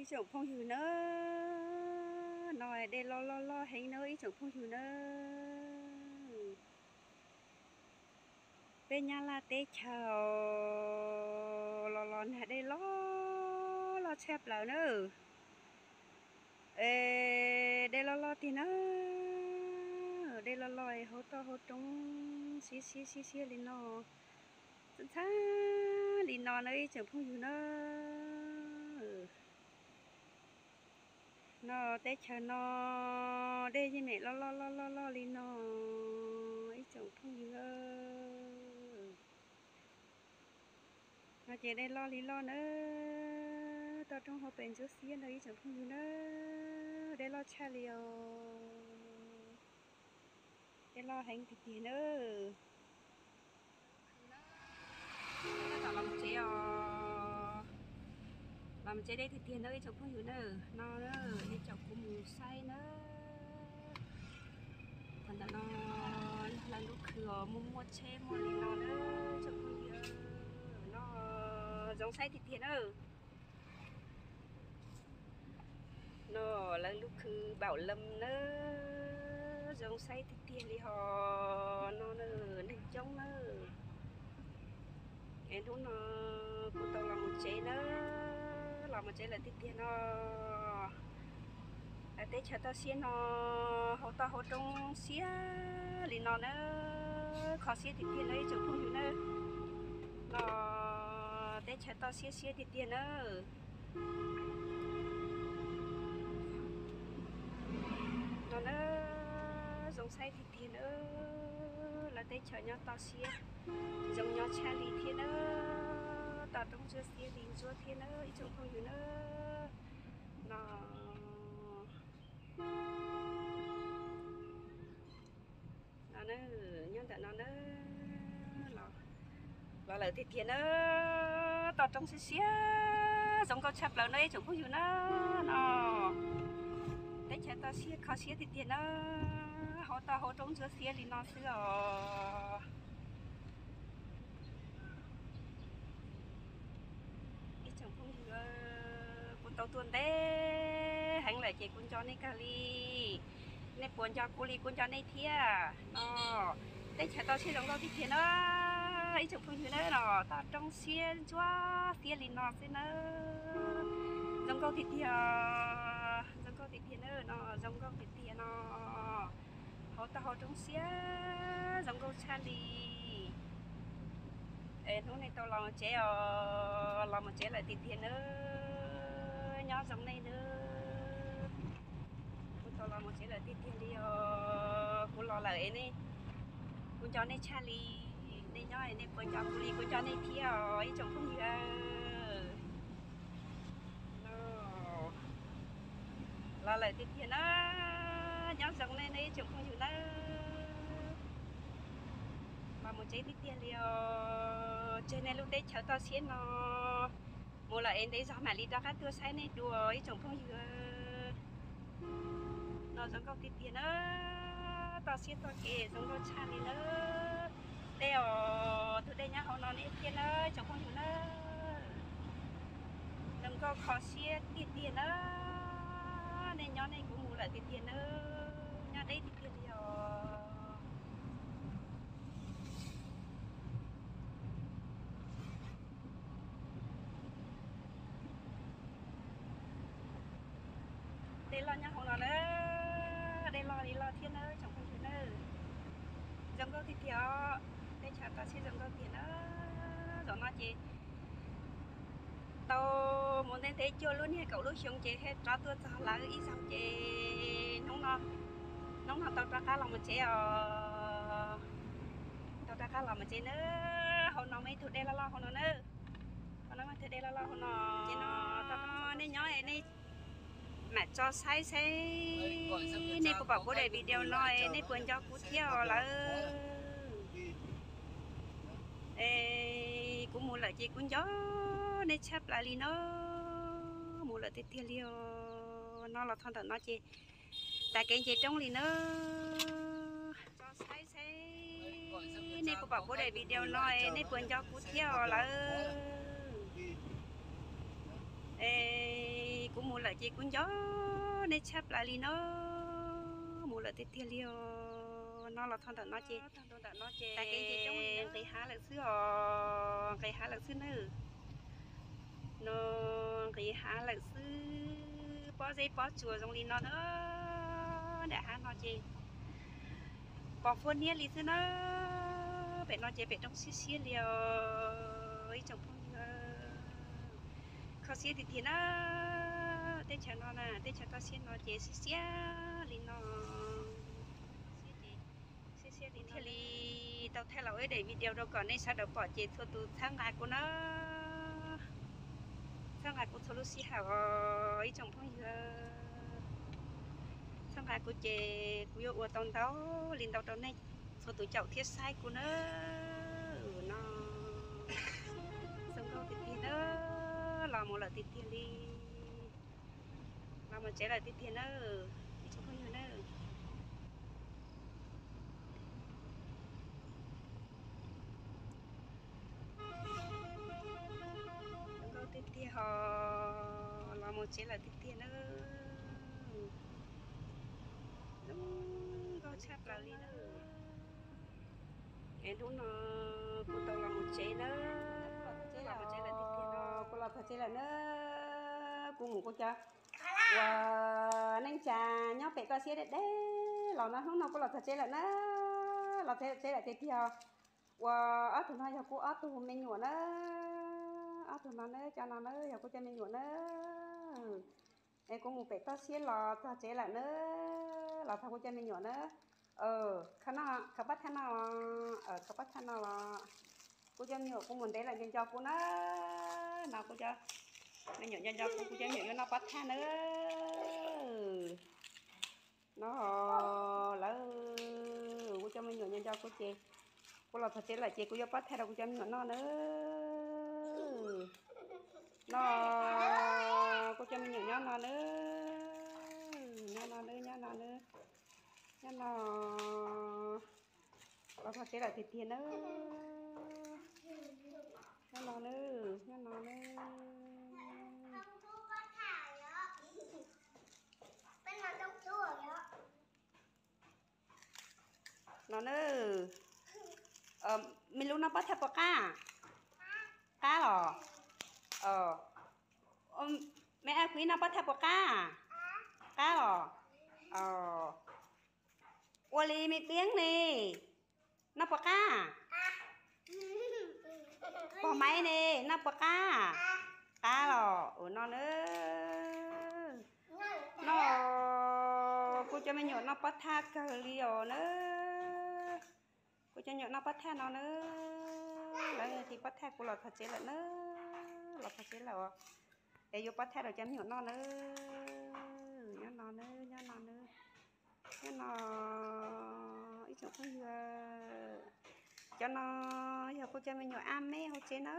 Ib tsoom phooj ywg na, no dej loj loj loj heev na ib tsoom phooj ywg na. Peb Nyab Laj teb chaws los los nag dej loj loj tshaj plaws na. Es dej loj loj tiag na, dej loj loj hauv toj hauv roob siab siab siab siab li no, ntxhab li no na ib tsoom phooj ywg na. No teb chaws no dej yeej meem loj loj loj loj loj li no ib tsoom phooj ywg. No ces dej loj li loj na, toj roob hauv pes ntsuab xiab ntag ib tsoom phooj ywg na, dej loj tshaj li os. Dej loj heev tiag tiag na. Los mus tsev os, los mus tsev deb tiag tiag na ib tsoom phooj ywg na. No nej caum kuv mus saib na. Thaum ntawm no yog lawv lub khw os, muaj muaj tsheb muaj li no na tsoom phooj ywg. No zoo saib tiag tiag na. No lawv lub khw npaum lawm na, zoo saib tiag tiag li hos no na, neeg coob na. Es hnub no kuv tau los mus tsev na, los mus tsev lawm tiag tiag no. Teb chaws toj siab no, hauv toj hauv roob siab li no na, kho siab tiag tiag na ib tsoom phooj ywg na. No teb chaws toj siab siab tiag tiag na. No na, zoo saib tiag tiag na, lawv teb chaws nyob toj siab, zoo nyob tshaj li thiab na, toj roob ntsuab xiab li ntsuab thiab na ib tsoom phooj ywg na. No, no na, nyob ntawm no na, los lawm tiag tiag na, toj roob siab siab zoo nkauj tshaj plaws na ib tsoom phooj ywg na. No teb chaws toj siab kho siab tiag tiag na, hauv toj hauv roob ntsuab xiab li no xwb os. Ib tsoom phooj ywg, kuv tau tuaj ntev heev lawm ces kuv nco nej kawg li. Nej puas nco kuv li kuv nco nej thiab no? Teb chaws toj siab zoo nkauj tiag tiag na ib tsoom phooj ywg na, no toj roob siab ntsuab xiab li no xwb na. Zoo nkauj tiag tiag, zoo nkauj tiag tiag na, no zoo nkauj tiag tiag no. Hauv toj hauv roob siab zoo nkauj tshaj li. Es hnub no tau los mus tsev os, los mus tsev lawm tiag tiag na, nyob zoo nej na. Kuv tau los mus tsev lawm tiag tiag li os, kuv los lawm es nej, kuv nco nej tshaj li. Nej nyob es nej puas nco kuv li kuv nco nej thiab os ib tsoom phooj ywg. Los lawm tiag tiag na, nyob zoo nej na ib tsoom phooj ywg na. Los mus tsev tiag tiag li os, tseg nej lub teb chaws toj siab no mus lawm es ntev zog mam li rov qab tuaj saib nej dua ib tsoom phooj ywg. No zoo nkauj tiag tiag na, toj siab toj kev zoo nkauj tshaj li na. Dej os, tus dej nyob hauv no nej thiab na tsoom phooj ywg na. Zoo nkauj kho siab tiag tiag na. Nej nyob nej kuv mus lawm tiag tiag na, nyob deb tiag tiag li os. Dej loj nyob hauv no na, dej loj li loj thiab na tsoom phooj ywg na. Zoo nkauj tiag tiag os, teb chaws toj siab zoo nkauj tiag na. Zaum no ces tau mus ntev ntev cuaj lub niag kaum lub xyoo ces thiaj rov tuaj txog lawv ib zaug ces hnub no, hnub no tau rov qab los mus tsev os. Tau rov qab los mus tsev na. Hauv no muaj ib tug dej loj loj hauv no na. Hauv no muaj ib tug dej loj loj hauv no. Ces no nej nyob es nej mam tso saib saib, nej puas pom kuv daim video no es nej puas nco kuv thiab os lawm. Es kuv mus lawm ces kuv nco nej tshaj plaws li no, mus lawm tiag tiag li os. No los txog ntawm no ces tas kev nce roob li na. Tso saib saib, nej puas pom kuv daim video no es nej puas nco kuv thiab os lawm. Es Kuv mus lawm ces kuv nco nej tshaj plaws li no. Mus lawm tiag tiag li os. No los txog ntawm no ces, ntawm no ces nqis hav lawm xwb os, nqis hav lawm xwb nawb. No nqis hav lawm xwb, pob zeb pob tsuas zoo li no na. Nram hav no ces pos fuab niab li xwb na. Pem no ces pem roob siab siab li os ib tsoom phooj ywg. Kho siab tiag tiag na. Teb chaws no na, teb chaws toj siab no ces siab siab li no. Siab siab li thiaj li tau thaij los ua ib daim video rau kom nej sawv daws pom ces txhua tus txhawb nqa kuv na. Txhawb nqa kuv txhua lub sij hawm os ib tsoom phooj ywg. Txhawb nqa kuv ces kuv yuav ua tau ntau li ntau rau nej txhua tus caum thiab saib kuv na. No zoo nkauj tiag tiag na. Los mus lawm tiag tiag li. Los mus tsev lawm tiag tiag na ib tsoom phooj ywg na. Zoo nkauj tiag tiag ho. Los mus tsev lawm tiag tiag na. Zoo nkauj tshaj plaws li na. Es hnub no kuv tau los mus tsev na. Los mus tsev lawm tiag tiag no, kuv los txog tsev lawm na. Kuv mus kuv cov uas neej tsa nyob pem toj siab deb deb los no, hnub no kuv los txog tsev lawm na. Los txog tsev lawm tiag tiag. Uas ob tug no yog kuv ob tug me nyuam na. Ob tug no na, cov no na yog kuv cov me nyuam na. Es kuv mus pem toj siab los txog tsev lawm na. Los txog kuv cov me nyuam na. Khaws pob thaj no, khaws pob thaj no los kuv cov me nyuam kuv mus ntev lawm nco nco kuv na. No kuv cov me nyuam nco nco kuv, kuv cov me nyuam yuav noj pob thaj na. No lawv, kuv cov me nyuam nco nco kuv ces kuv los txog tsev lawm ces kuv yuav pob thaj rau kuv cov me nyuam noj na. No kuv cov me nyuam nyob no na. Nyob no na, nyob no na. Nyob no. Los txog tsev lawm tiag tiag na. Nyob no na, nyob no na. No na. Me lub noj pob thaj puas qab? Qab los? Me ab Kwib noj pob thaj puas qab? Qab los? Ua li me Piab ne, noj puas qab? Pog Maiv ne, noj puas qab? Qab los? Ua no na. No, kuv cov me nyuam noj pob thaj kawg li os na. Kuv cov me nyuam noj pob thaj no na. Lawv nqhis pob thaj kuv los txog tsev lawm na. Los txog tsev lawm os. Es yuav pob thaj rau cov me nyuam noj na. Nyob no na, nyob no na. Nyob no, ib tsoom phooj ywg, cov no yog kuv cov me nyuam ab meb hauv tsev na.